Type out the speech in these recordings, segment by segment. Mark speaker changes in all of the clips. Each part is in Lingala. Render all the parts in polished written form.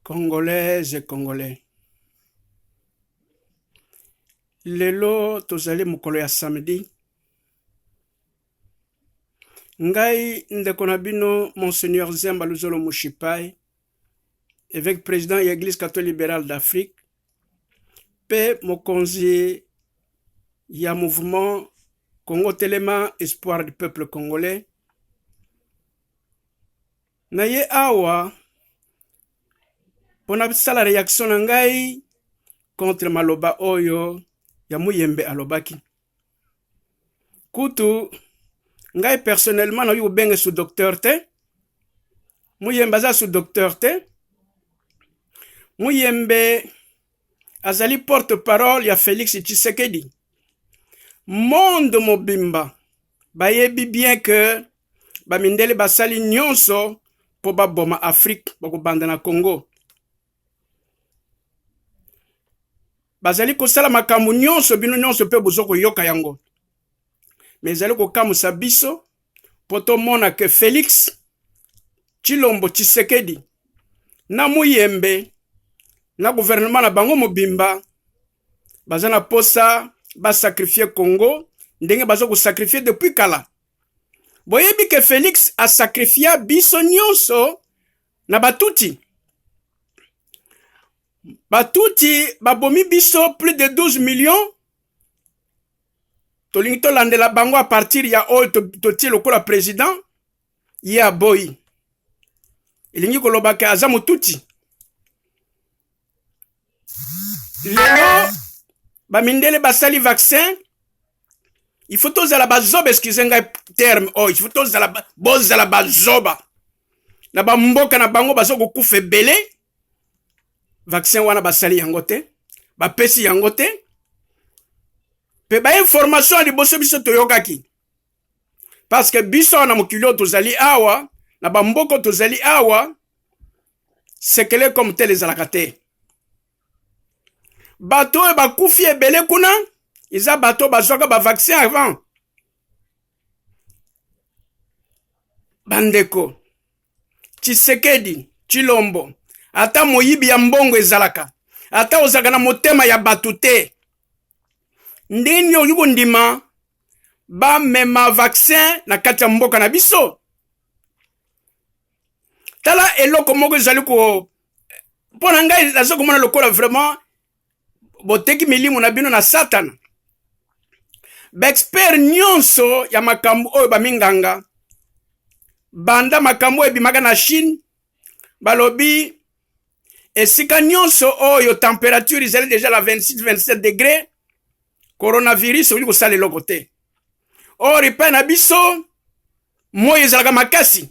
Speaker 1: Congolaises et Congolais, lelo tozali mokolo ya samedi. Ngai ndeko na bino Monseigneur Zemba Luzolo Mushipai, évêque président ya Église catholique libérale d'Afrique mpe mokonzi ya mouvement Congo Telema Espoir du peuple congolais. Na ye awa mpo nasala reaction na ngai contre maloba oyo ya Muyembe alobaki. Kutu ngai personnellement nakoki kobenga sous docteur te. Muyembe aza sous docteur te. Muyembe azali porte parole ya Felix Tshisekedi. Monde mobimba bayebi bien que bamindele basali nyonso mpo baboma Afrique, bakobanda na Congo. Bazali kosala makambo nyonso, bino nyonso mpe bozo koyoka yango. Me ezali kokamwisa biso mpo tomona ke Felix Tshilombo Tshisekedi na Muyembe na gouvernement na bango mobimba baza na posa basakrifie Congo ndenge baza kosakrifie depuis kala. Boyebi ke Felix asakrifia biso nyonso na batuti. Batuti babomi biso plus de 12 millions. Tolingi tolandela bango a partir ya oyo totie lokola president, ye aboyi. Elingi koloba ke aza motuti. Lelo bamindele basali vaccin, il faut tozala bazoba, excuse ngai terme oyo, il faut tozala bozala bazoba. Na bamboka na bango bazo kokufa ebele, vaccin wana basali yango te, bapesi yango te. Pe ba information ya liboso biso toyokaki, parce que biso na mokili oyo tozali awa, na bamboka tozali awa, sekele comme tel ezalaka te. Bato oyo bakufi ebele kuna eza bato bazwaka ba vaccin avant. Bandeko, Tshisekedi Tshilombo, ata moyibi ya mbongo ezalaka, ata ozalaka na motema ya bato te, ndenge nini okoki kondima bamema vaccin na kati ya mboka na biso? Tala eloko moko ezali ko mpo na ngai naza komona lokola vraiment boteki milimo na bino na Satana. Baexpert nyonso ya makambo oyo baminganga, banda makambo oyo ebimaka na Chine, balobi esika nyonso oyo temperature ezali deja na 26 27 degré, coronavirus okoki kosala eloko te. Or epai na biso moi ezalaka makasi.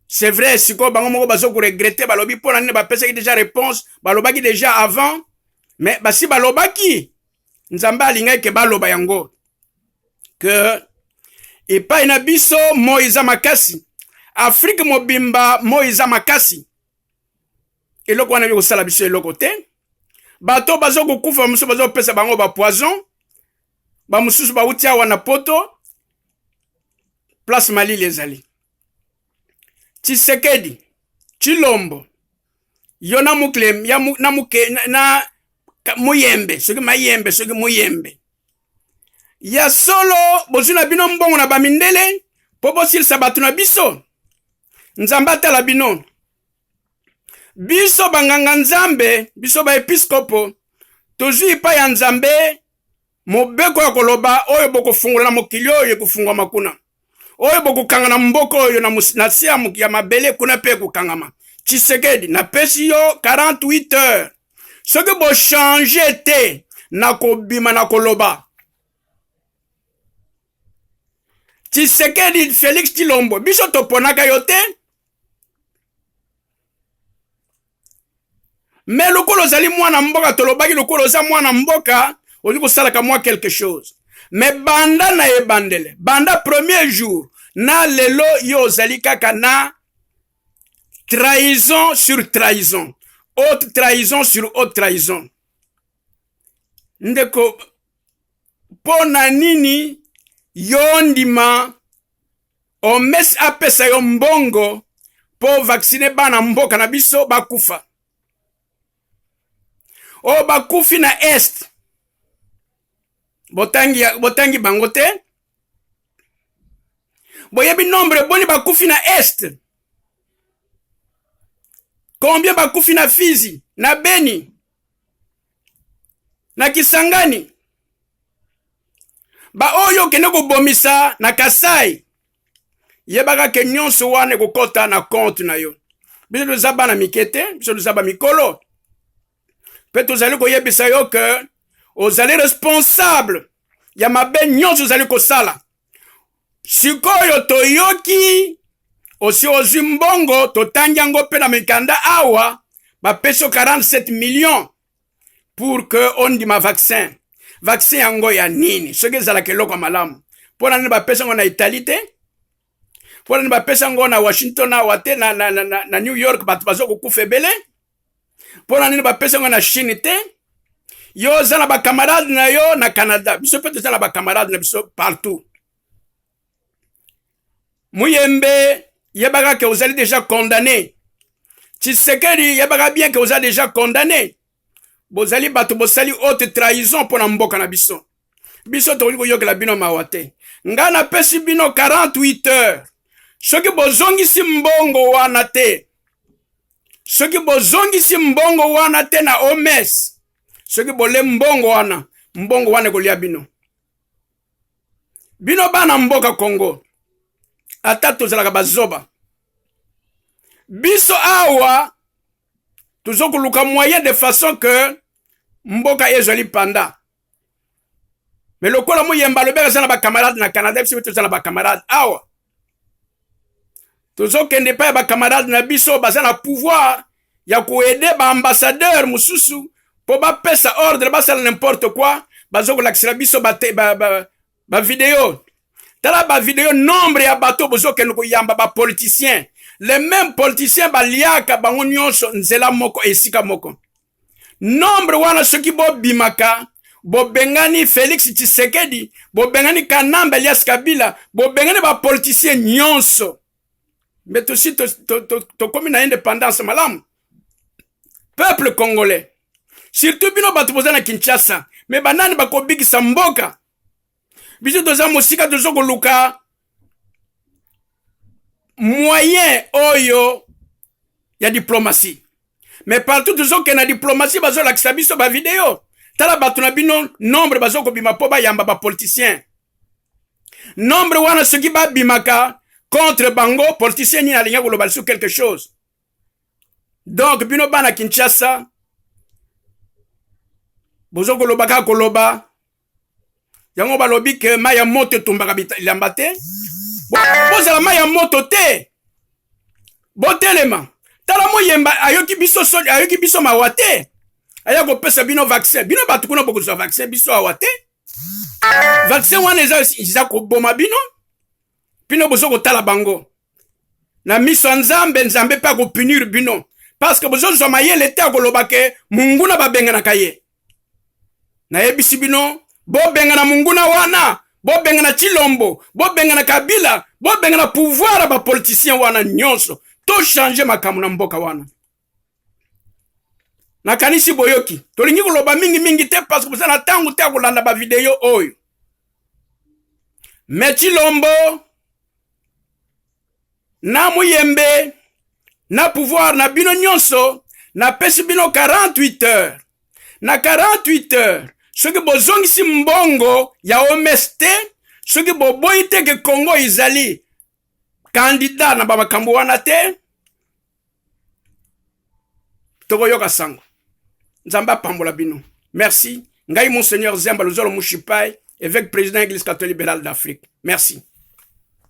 Speaker 1: C'est vrai, sikoyo bango moko bazo koregrete, balobi mpo na nini bapesaki deja réponse, balobaki deja avant, mais basi balobaki, Nzambe alingaki ke baloba yango ke epai na biso moi eza makasi, Afrique mobimba moi eza makasi. Eloko wana ekoki kosala biso eloko te. Bato bazo kokufa, mosusu bazo kopesa bango ba poison, ba mosusu bauti awa na poto, place malili ezali. Tshisekedi Tshilombo yo na mukle ya mu, na muke na, na muyembe soki mayembe soki muyembe ya solo, bozwi na bino mbongo na bamindele mpo bosilisa bato na biso. Nzambe atala bino. Biso banganga Nzambe, biso baepiskopo, tozwi epai ya Nzambe mobeko ya koloba oyo bokofungola na mokili oyo ekofungwama kuna, oyo bokokanga na mboka oyo na se ya mabele kuna mpe ekokangama. Tshisekedi, napesi yo 48 heures, soki bochange te nakobima na koloba. Tshisekedi Felix Tshilombo, biso toponaka yo te, me lokola ozali mwana mboka, tolobaki lokola oza mwana mboka okoki kosalaka mwa quelque chose. Me banda na ebandele, banda premier jour na lelo, yo ozali kaka na trahison sur trahison, haute trahison sur haute trahison. Ndeko, mpo na nini yo ndima Omes apesa yo mbongo mpo mpo vaccine bana mboka na biso bakufa. Oyo bakufi na est botangi, botangi bango te. Boyebi nombre boni bakufi na est? Combien bakufi na Fizi, na Beni, na Kisangani? Baoyo okende kobomisa na Kasai, yebaka ke nyonso wana ekokɔta na compte na yo. Biso toza bana mike te, biso toza bamikolo, mpe tozali koyebisa yo ke ozali responsable ya mabe nyonso ozali kosala. Sikoyo toyoki osi ozwi mbongo, totangi yango mpe na mikanda awa, bapesi yo 47 millions pour que ondima vaccin. Vaccin yango ya nini? Soki ezalaka eloko ya malamu, mpo na nini bapesi yango na Italie te? Mpo na nini bapesi yango na Washington awa te, na New York bato baza kokufa ebele? Mpo na nini bapesi yango na Chine te? Yo oza na bakamarade na yo na Canada, biso mpe toza na bakamarade na biso partout. Muyembe, yebaka ke ozali deja condamné. Tshisekedi, yebaka bien ke oza deja condamné. Bozali bato bosali haute trahison mpo na mboka na biso. Biso tokoki koyokela bino mawa te. Ngai napesi bino 48 heures. Soki bozongisi mbongo wana te, soki bozongisi mbongo wana te na OMS, soki bole mbongo wana, mbongo wana ekolia bino. Bino bana mboka Congo, ata tozalaka bazoba, biso awa tozo koluka moyen de façon que mboka ezali panda. Me lokola Muyemba alobeka aza na bakamarade na Canada, biso toza na bakamarade awa, tozokende epai ya bakamarade na biso baza na pouvoir ya koede baambassadeur mosusu mpo bapesa ordre basala n'importe quoi. Bazokolakisela biso bavideo ba, ba, ba tala bavideo, nombre ya bato bozokende koyamba bapoliticien, les mêmes politiciens baliaka bango nyonso nzela moko, esika moko. Nombre wana soki bobimaka, bobengani Félix Tshisekedi, bobengani Kanambe alias Kabila, bobengani bapoliticien nyonso, mbe tosi tokomi na indépendance malamu. Peuple congolais, surtout bino bato boza na Kinshasa, me banani bakobikisa mboka? Biso toza mosika, toza koluka moyen oyo ya diplomatie, mais partout tozokende na diplomatie, bazolakisa biso bavideo. Tala bato na bino, nombre bazokobima mpo bayamba bapoliticien. Nombre wana soki babimaka contre bango, politicien nini alingi koloba lisusu quelque chose? Donc bino bana Kinshasa bozokoloba kaka koloba. Yango balobi ke mai ya moto etumbaka bilamba te. Bozala mai ya moto te, botelema. Tala Moyemba ayoki biso, ayoki biso mawa te, aya kopesa bino vaccin. Bino bato kuna bokozwa vaccin, biso awa te. Vaccin wana eza koboma bino. Bino bozo kotala bango na miso ya Nzambe, Nzambe mpe akopunir bino, parce que bozozwa mayele te akoloba ke monguna babenganaka ye. Nayebisi bino, bobengana monguna wana, bobengana Chilombo, bobengana Kabila, bobengana pouvoir ya bapoliticien wana nyonso, tochange makambo na mboka wana. Nakanisi boyoki, tolingi koloba mingimingi te parce que boza na ntango te ya kolanda bavideo oyo. Me Chilombo na Muyembe na pouvoir na bino nyonso, napesi bino 48 heures. Na 48 heures, soki bozongisi mbongo ya OMS te, soki boboyi te ke Congo ezali candidat na bamakambo wana te, tokoyoka sango. Nzambe apambola bino. Merci. Ngai Monseigneur Zemba Luzolo Mushipai, évêque président Église catholique libérale d'Afrique. Merci.